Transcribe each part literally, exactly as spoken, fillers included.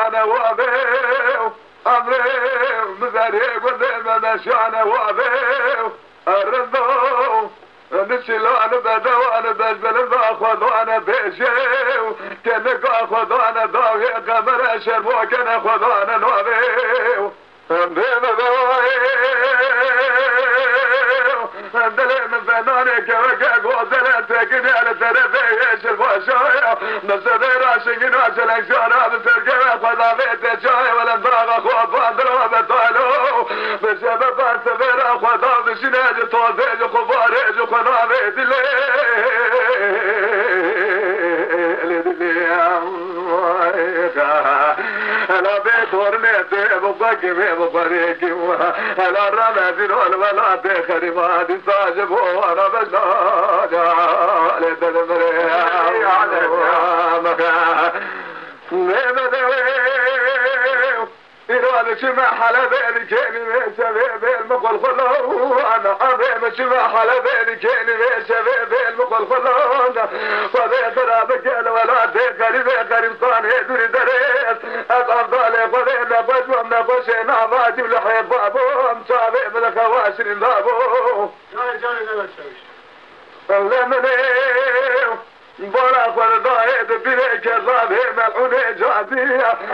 Wabê, emrê, mizerê, gundê, memeşane, wabê, erindo, nişilan, bedewan, bezbelin, da xwedane, bêjê, kenika xwedane, dawê, qemere, şermo, kene, xwedane, nabê. Em dê me be wayê, em dilê min fenanê keveke gozele tekinê li terefê yeşil başaya. Bi sevê raşingîna çelengşara bi serkeve xwe davê te çayê welem daxa xwe bandira be talo. Bi şebe ben sevê ra xwe dav dişine ji tozê ji xwe barê ji xwe navê dilê. Lê dilê. Hela bê tornê tê, bi xwe kivê, bi xwe rêkî wa. Hela rame zîro li welatê xerîba, dîsa ji bo wana bejna. Lê dilê mirê. Lê dilê mirê. Lê dilê. Îro diçime Helebê dikênî vê şevê bêl min xulxulon. Amê diçime Helebê dikênî vê şevê bêl min xulxulon. Xwedê xira bike li welatê xerîbê xerîbstanê dûrî derê. Ez avdalê Xwedê nexweş bûm, nexweşê nava cî li hêfa bûm. Çavê min li xewa şirîn dabû. Canê, canê, ne çawiş. Ewle min ê. Bara xwe li dayê di bîrê kezabê melûnê cadî.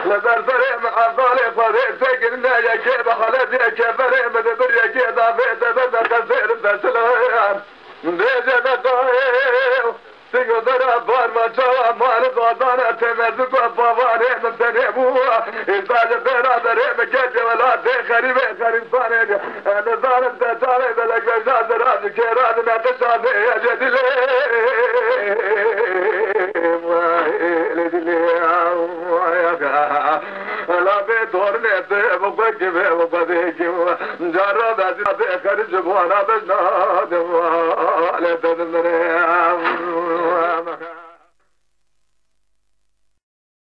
Li ber serê min evdalê xwe vê têkirine yekê bi helebiyê keferê min di bir yekê davê te be de qezêr be silayan. Bêje de dayê, sigo dera barma çawa mali dadane têmeziko pavanê min tenê bû. Îsa ji bêra derê min ketê welatê xerîbê xerîbstanê. Nizanim te çavê belek bejna zira ji kêra di neqişa bê ye ji dilê. Lê dilê. Hela bê dornê tê bi xwe kivê bi xwe dêkî. Cara bezî bê xerîb ji bona bejna. Lê te dimire.